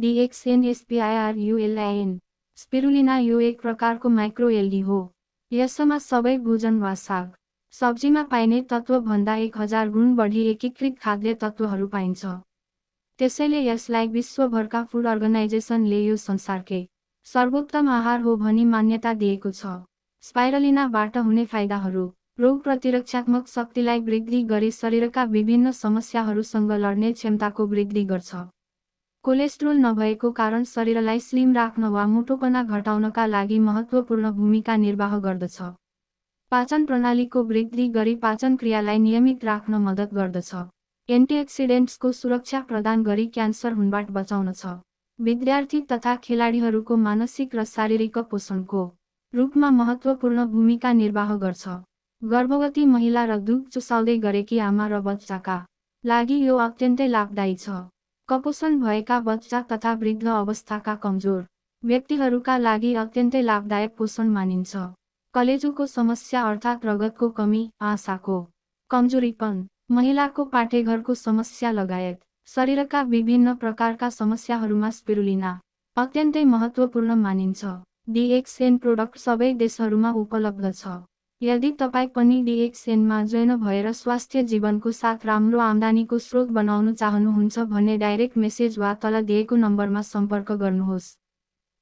DXNSPIRULIN spirulina यो एक प्रकारको माइक्रोएल्गी हो। यसमा सबै भोजन वा साग सब्जीमा पाइने तत्त्वभन्दा 1000 गुण बढी एकीकृत खाद्य तत्त्वहरू पाइन्छ। त्यसैले यसलाई विश्वभरका फुड अर्गनाइजेसनले यो संसारकै सर्वोत्तम आहार हो भनी मान्यता दिएको छ। स्पाइरुलिनाबाट हुने फाइदाहरू: रोग प्रतिरक्षात्मक शक्तिलाई वृद्धि गरी शरीरका विभिन्न समस्याहरूसँग लड्ने क्षमताको वृद्धि गर्छ। कोलेस्ट्रोल नभएको कारण शरीरलाई स्लिम राख्न वा मोटोपना घटाउनका लागि महत्त्वपूर्ण भूमिका निर्वाह गर्दछ। पाचन प्रणालीको वृद्धि गरी पाचन क्रियालाई नियमित राख्न मद्दत गर्दछ। एन्टिअक्सिडेन्ट्सको सुरक्षा प्रदान गरी क्यान्सर हुनबाट बचाउनछ। विद्यार्थी तथा खेलाडीहरूको मानसिक र शारीरिक पोषणको रूपमा महत्त्वपूर्ण भूमिका निर्वाह गर्छ। गर्भवती महिला र दुध चुसाउँदै गरेकी आमा र बच्चाका लागि यो अत्यन्तै लाभदायी छ। कुपोषण भएका बच्चा तथा वृद्ध अवस्थाका कमजोर व्यक्तिहरूका लागि अत्यन्तै लाभदायक पोषण मानिन्छ। कलेजोको समस्या अर्थात् रगतको कमी, आँसाको कमजोरीपन, महिलाको पाठेघरको समस्या लगायत शरीरका विभिन्न प्रकारका समस्याहरूमा स्पिरुलिना अत्यन्तै महत्त्वपूर्ण मानिन्छ। DXN प्रोडक्ट सबै देशहरूमा उपलब्ध छ। यदि तपाईँ पनि DXNमा जोइन भएर स्वास्थ्य जीवनको साथ राम्रो आम्दानीको स्रोत बनाउन चाहनुहुन्छ भने डाइरेक्ट मेसेज वा तल दिएको नम्बरमा सम्पर्क गर्नुहोस्।